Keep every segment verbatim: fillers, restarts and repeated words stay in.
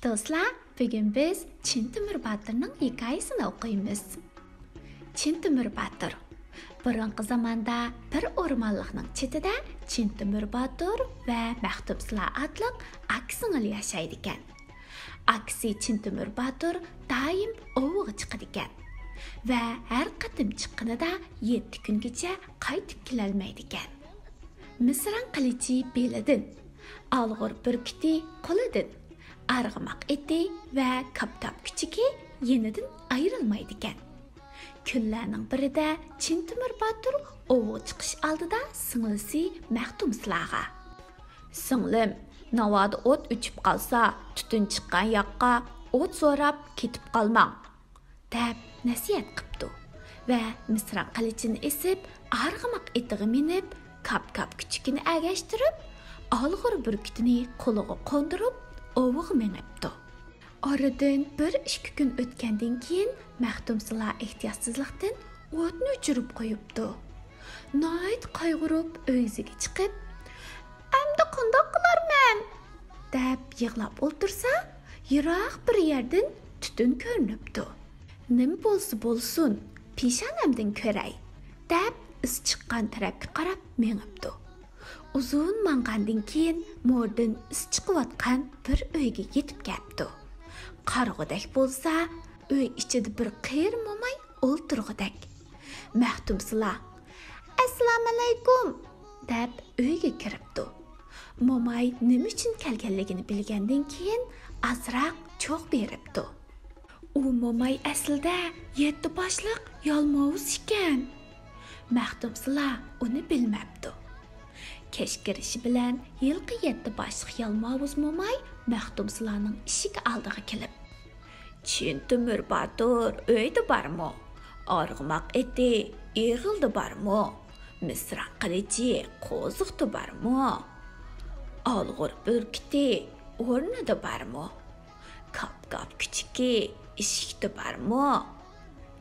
دوستلار، بۈگۈن بىز چىن تۆمۈر باتۇرنىڭ ھېكايىسىنى ئوقۇيمىز. چىن تۆمۈر باتۇر. بۇرۇنقى زاماندا بىر ئورمانلىقنىڭ چېتىدە چىن تۆمۈر باتۇر ۋە مەختۇمسۇلا ئاتلىق ئاكا-سىڭىل ياشايدىكەن. ئاكىسى چىن تۆمۈر باتۇر دائىم ئوۋغا چىقىدىكەن ۋە ھەر قېتىم چىققىنىدا يەتتە كۈنگىچە قايتىپ كېلەلمەيدىكەن. مىسران قىلىچى بېلىدىن، ئالغۇر بۈركۈتى قولىدىن، ئارغىماق ئېتى ۋە كاپكاپ كۈچۈكى يېنىدىن ئايرىلمايدىكەن. كۈنلەرنىڭ بىرىدە چىن تۆمۈر باتۇر ئوۋغا چىقىش ئالدىدا سىڭلىسى مەختۇمسۇلاغا، «سىڭلىم، ناۋادا ئوت ئۆچۈپ قالسا، تۈتۈن چىققان ياققا ئوت سوراپ كېتىپ قالماڭ» دەپ نەسىھەت قىپتۇ ۋە مىسران قىلىچىنى ئېسىپ، ئارغىماق ئېتىغا مىنىپ، كاپكاپ كۈچۈكىنى ئەگەشتۈرۈپ، ئالغۇر بۈركۈتىنى قولىغا قوندۇرۇپ، ئوۋغا مېڭىپتۇ. ئارىدىن بىر ئىككى كۈن ئۆتكەندىن كېيىن، مەختۇمسۇلا ئېھتىياتسىزلىقتىن ئوتنى ئۆچۈرۈپ قويۇپتۇ. ناھايىتى قايغۇرۇپ ئۆگزىگە چىقىپ، «ئەمدى قانداق قىلارمەن؟» دەپ يىغلاپ ئولتۇرسا، يىراق بىر يەردىن تۈتۈن كۆرۈنۈپتۇ. «نېمە بولسا بولسۇن، پېشانەمدىن كۆرەي» دەپ ئىس چىققان تەرەپكە قاراپ مېڭىپتۇ. ئۇزۇن ماڭغاندىن كېيىن، موردىن ئىس چىقىۋاتقان بىر ئۆيگە يېتىپ كەپتۇ. قارىغۇدەك بولسا، ئۆي ئىچىدە بىر قېرى موماي ئولتۇرغۇدەك. مەختۇمسۇلا، «ئەسسالامۇئەلەيكۇم» دەپ ئۆيگە كىرىپتۇ. موماي نېمە ئۈچۈن كەلگەنلىكىنى بىلگەندىن كېيىن، ئازراق چوغ بېرىپتۇ. ئۇ موماي ئەسلىدە يەتتە باشلىق يالماۋۇز ئىكەن. مەختۇمسۇلا ئۇنى بىلمەپتۇ. كەچ كىرىشى بىلەن، ھېلىقى يەتتە باشلىق يالماۋۇز موماي مەختۇمسۇلانىڭ ئىشىك ئالدىغا كېلىپ، «چىن تۆمۈر باتۇر ئۆيدە بارمۇ؟ ئارغىماق ئېتى ئېغىلدا بارمۇ؟ مىسران قىلىچى قوزۇقتا بارمۇ؟ ئالغۇر بۈركۈتى ئورنىدا بارمۇ؟ كاپكاپ كۈچۈكى ئىشىكتە بارمۇ؟»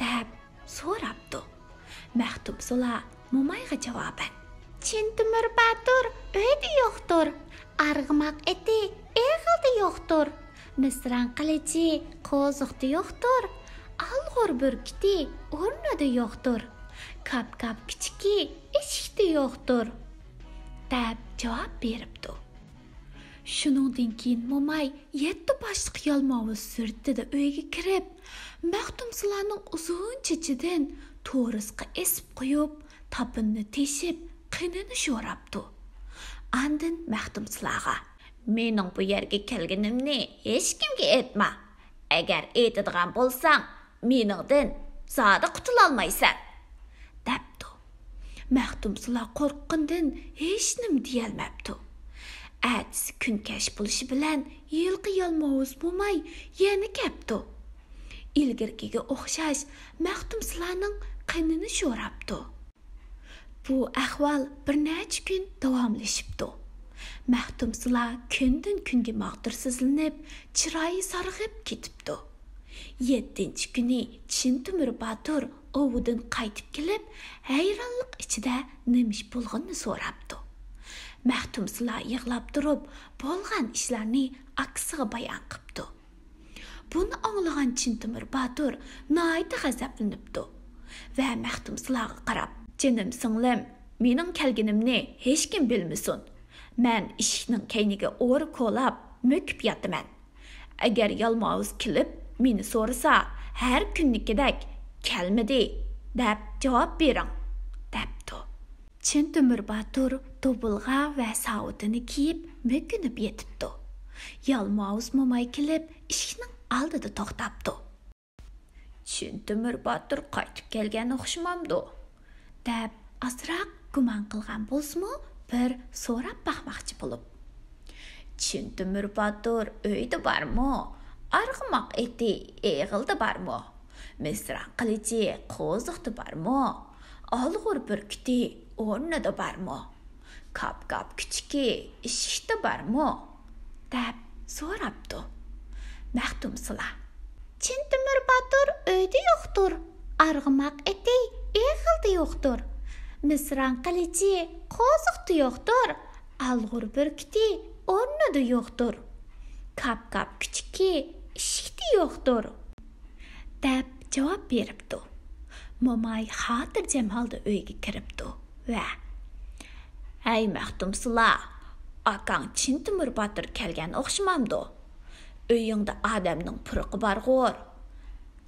دەپ سوراپتۇ. مەختۇمسۇلا مومايغا جاۋابەن، «چىن تۆمۈر باتۇر ئۆيدە يوقتۇر، ئارغىماق ئېتى ئېغىلدا يوقتۇر، مىسران قىلىچى قوزۇقتا يوقتۇر، ئالغۇر بۈركۈتى ئورنىدا يوقتۇر، كاپكاپ كۈچۈكى ئىشىكتە يوقتۇر» دەپ جاۋاب بېرىپتۇ. شۇنىڭدىن كېيىن موماي يەتتە باشلىق يالماۋۇز سۈرىتىدە ئۆيگە كىرىپ، مەختۇمسۇلانىڭ ئۇزۇن چېچىدىن تورۇسقا ئېسىپ قويۇپ، تاپىنىنى تېشىپ، قېنىنى شوراپتۇ. ئاندىن مەختۇمسۇلاغا، «مېنىڭ بۇ يەرگە كەلگىنىمنى ھېچكىمگە ئېيتما. ئەگەر ئېيتىدىغان بولساڭ، مېنىڭدىن زادى قۇتۇلالمايسەن» دەپتۇ. مەختۇمسۇلا قورققىنىدىن ھېچنېمە دېيەلمەپتۇ. ئەتىسى كۈن كەچ بولۇشى بىلەن ھېلىقى يالماۋۇز موماي يەنە كەپتۇ. ئىلگىرىكىگە ئوخشاش مەختۇمسۇلانىڭ قېنىنى شوراپتۇ. بۇ ئەھۋال بىر نەچچە كۈن داۋاملىشىپتۇ. مەختۇمسۇلا كۈندىن-كۈنگە ماغدۇرسىزلىنىپ، چىرايى سارغىيىپ كېتىپتۇ. يەتتىنچى كۈنى چىن تۆمۈر باتۇر ئوۋىدىن قايتىپ كېلىپ، ھەيرانلىق ئىچىدە نېمە ئىش بولغىنىنى سوراپتۇ. مەختۇمسۇلا يىغلاپ تۇرۇپ، بولغان ئىشلارنى ئاكىسىغا بايان قىپتۇ. بۇنى ئاڭلىغان چىن تۆمۈر باتۇر ناھايىتى غەزەپلىنىپتۇ ۋە مەختۇمسۇلاغا قاراپ، «جېنىم سىڭلىم، مېنىڭ كەلگىنىمنى ھېچكىم بىلمىسۇن. مەن ئىشىكنىڭ كەينىگە ئورا كولاپ، مۆكۈپ ياتىمەن. ئەگەر يالماۋۇز كېلىپ، مېنى سورىسا، ھەر كۈنلۈكىدەك، 'كەلمىدى' دەپ جاۋاب بېرىڭ» دەپتۇ. چىن تۆمۈر باتۇر دوبۇلغا ۋە ساۋۇتىنى كىيىپ، مۆكۈنۈپ يېتىپتۇ. يالماۋۇز موماي كېلىپ، ئىشىكنىڭ ئالدىدا توختاپتۇ. «چىن تۆمۈر باتۇر قايتىپ كەلگەن ئوخشىمامدۇ؟» دەپ ئازراق گۇمان قىلغان بولسىمۇ، بىر سوراپ باقماقچى بولۇپ، «چىن تۆمۈر باتۇر ئۆيدە بارمۇ؟ ئارغىماق ئېتى ئېغىلدا بارمۇ؟ مىسران قىلىچى قوزۇقتا بارمۇ؟ ئالغۇر بۈركۈتى ئورنىدا بارمۇ؟ كاپكاپ كۈچۈكى ئىشىكتە بارمۇ؟» دەپ سوراپتۇ. مەختۇمسۇلا، «چىن تۆمۈر باتۇر ئۆيدە يوقتۇر، ئارغىماق ئېتى ئېغىلدا يوقتۇر، مىسران قىلىچى قوزۇقتا يوقتۇر، ئالغۇر بۈركۈتى ئورنىدا يوقتۇر، كاپكاپ كۈچۈكى يوقتۇر، دەپ جاۋاب بېرىپتۇ. موماي خاتىرجەم ھالدا ئۆيگە كىرىپتۇ ۋە، ھەي مەختۇمسۇلا، ئاكاڭ چىن تۆمۈر باتۇر كەلگەن ئوخشىمامدۇ؟ ئۆيۈڭدە ئادەمنىڭ پۇرىقى بارغۇر،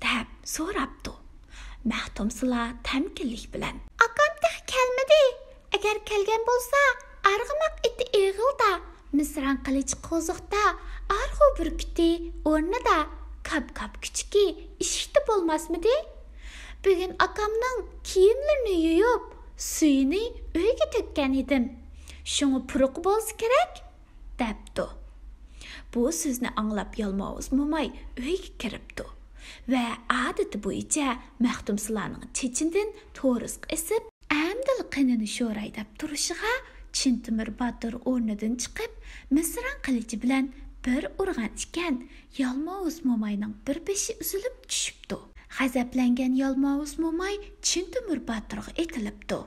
دەپ سوراپتۇ. مەختۇمسۇلا تەمكىنلىك بىلەن، ئاكام تېخى كەلمىدى. ئەگەر كەلگەن بولسا، ئارغىماق ئېتى ئېغىلدا، مىسران قىلىچى قوزۇقتا، ئارغۇ بۈركۈتى ئورنىدا، كاپ-كاپ كۈچۈكى ئىشىكتە بولماسمىدى؟ بۈگۈن ئاكامنىڭ كىيىملىرىنى يۇيۇپ، سۈيىنى ئۆيگە تۆككەن ئىدىم. شۇڭا پۇرىقى بولسا كېرەك، دەپتۇ. بۇ سۆزنى ئاڭلاپ يالماۋۇز موماي ئۆيگە كىرىپتۇ ۋە ئادىتى بويىچە مەختۇمسۇلانىڭ چېچىندىن تورۇسقا ئېسىپ، ئەمدىلا قېنىنى شوراي دەپ تۇرۇشىغا، چىن تۆمۈر باتۇر ئورنىدىن چىقىپ، مىسران قىلىچى بىلەن بىر ئۇرغان ئىكەن، يالماۋۇز موماينىڭ بىر بېشى ئۈزۈلۈپ چۈشۈپتۇ. غەزەپلەنگەن يالماۋۇز موماي چىن تۆمۈر باتۇرغا ئېتىلىپتۇ.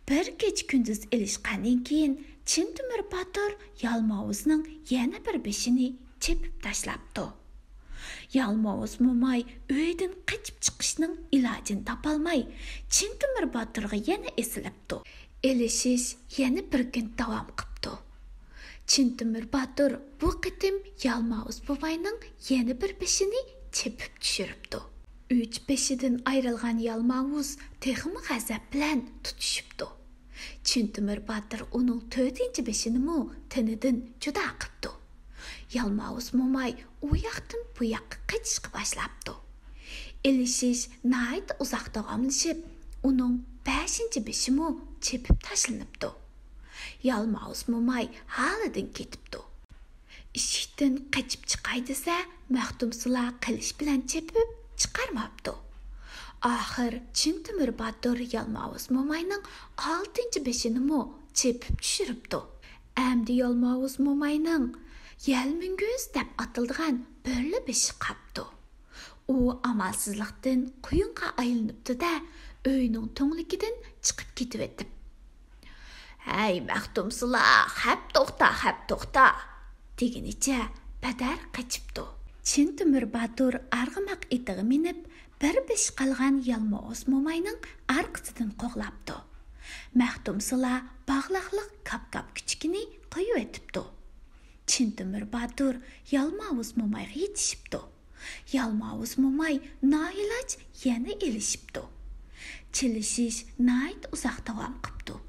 بىر كېچە-كۈندۈز ئېلىشقاندىن كېيىن، چىن تۆمۈر باتۇر يالماۋۇزنىڭ يەنە بىر بېشىنى چېپىپ تاشلاپتۇ. يالماۋۇز موماي ئۆيدىن قېچىپ چىقىشنىڭ ئىلاجىنى تاپالماي، چىن تۆمۈر باتۇرغا يەنە ئېسىلىپتۇ. ئېلىشىش يەنە بىر كۈن داۋام قىپتۇ. چىن تۆمۈر باتۇر بۇ قېتىم يالماۋۇز موماينىڭ يەنە بىر بېشىنى چېپىپ چۈشۈرۈپتۇ. ئۈچ بېشىدىن ئايرىلغان يالماۋۇز تېخىمۇ غەزەپ بىلەن تۇتۇشۇپتۇ. چىن تۆمۈر باتۇر ئۇنىڭ تۆتىنچى بېشىنىمۇ تېنىدىن جۇدا قىپتۇ. يالماۋۇز موماي ئۇ ياقتىن بۇ ياققا قېچىشقا باشلاپتۇ. ئېلىشىش ناھايىتى ئۇزاق داۋاملىشىپ، ئۇنىڭ بەشىنچى بېشىمۇ چېپىپ تاشلىنىپتۇ. يالماۋۇز موماي ھالىدىن كېتىپتۇ. ئىشىكتىن قېچىپ چىقاي دېسە، مەختۇمسۇلا قىلىچ بىلەن چېپىپ چىقارماپتۇ. ئاخىر چىن تۆمۈر باتۇر يالماۋۇز موماينىڭ ئالتىنچى بېشىنىمۇ چېپىپ چۈشۈرۈپتۇ. ئەمدى يالماۋۇز موماينىڭ يەلمۈڭگۈز دەپ ئاتىلىدىغان بىرلا بېشى قاپتۇ. ئۇ ئامالسىزلىقتىن قۇيۇنغا ئايلىنىپتۇ-دە، ئۆينىڭ تۈڭلۈكىدىن چىقىپ كېتىۋېتىپ، ھەي مەختۇمسۇلا، خەپ توختا، خەپ توختا، دېگىنىچە بەدەر قېچىپتۇ. چىن تۆمۈر باتۇر ئارغىماق ئېتىغا مىنىپ، بىر بېشى قالغان يالماۋۇز موماينىڭ ئارقىسىدىن قوغلاپتۇ. مەختۇمسۇلا باغلاقلىق كاپ-كاپ كۈچۈكىنى قويۇۋېتىپتۇ. چىن تۆمۈر باتۇر يالماۋۇز مومايغا يېتىشىپتۇ. يالماۋۇز موماي نائىلاج يەنە ئېلىشىپتۇ. چېلىشىش ناھايىتى ئۇزاق داۋام قىپتۇ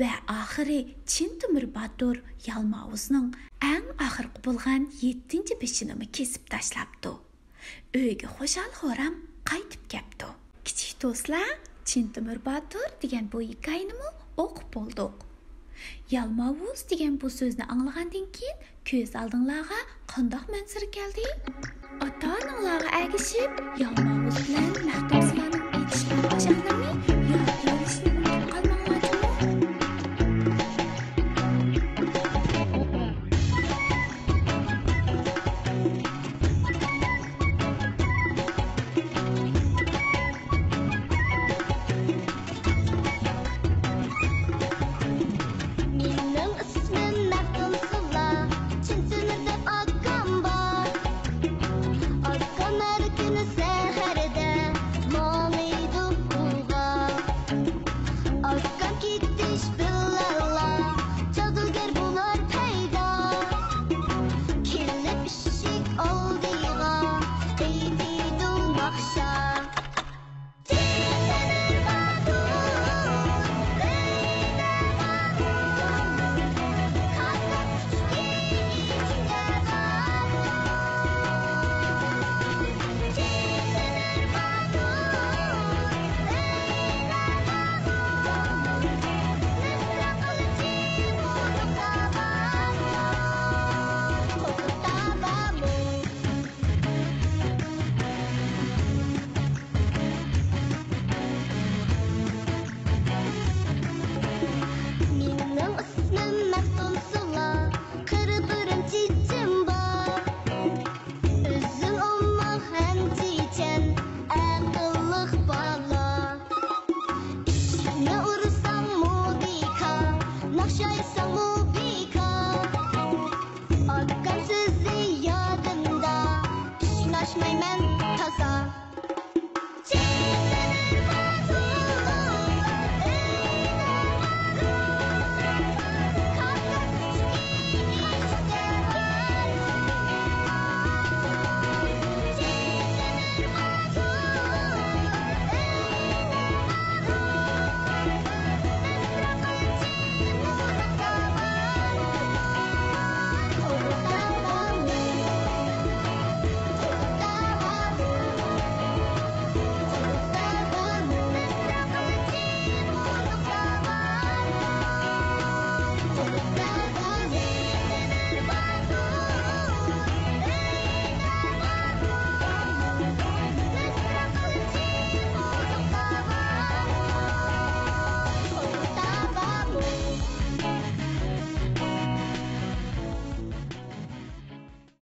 ۋە ئاخىرى چىن تۆمۈر باتۇر يالماۋۇزنىڭ ئەڭ ئاخىرقى بولغان يەتتىنچى بېشىنىمۇ كېسىپ تاشلاپتۇ. ئۆيگە خۇشال-خۇرام قايتىپ كەپتۇ. كىچىك دوستلار، چىن تۆمۈر باتۇر دېگەن بۇ ھېكايىنىمۇ ئوقۇپ بولدۇق. يالماۋۇز دېگەن بۇ سۆزنى ئاڭلىغاندىن كېيىن، كۆز ئالدىڭلارغا قانداق مەنزىرە كەلدى؟ ئاتا-ئاناڭلارغا ئەگىشىپ، يالماۋۇز بىلەن مەختۇمسۇلانىڭ ئېتىشقان ئاشاقلىرىنى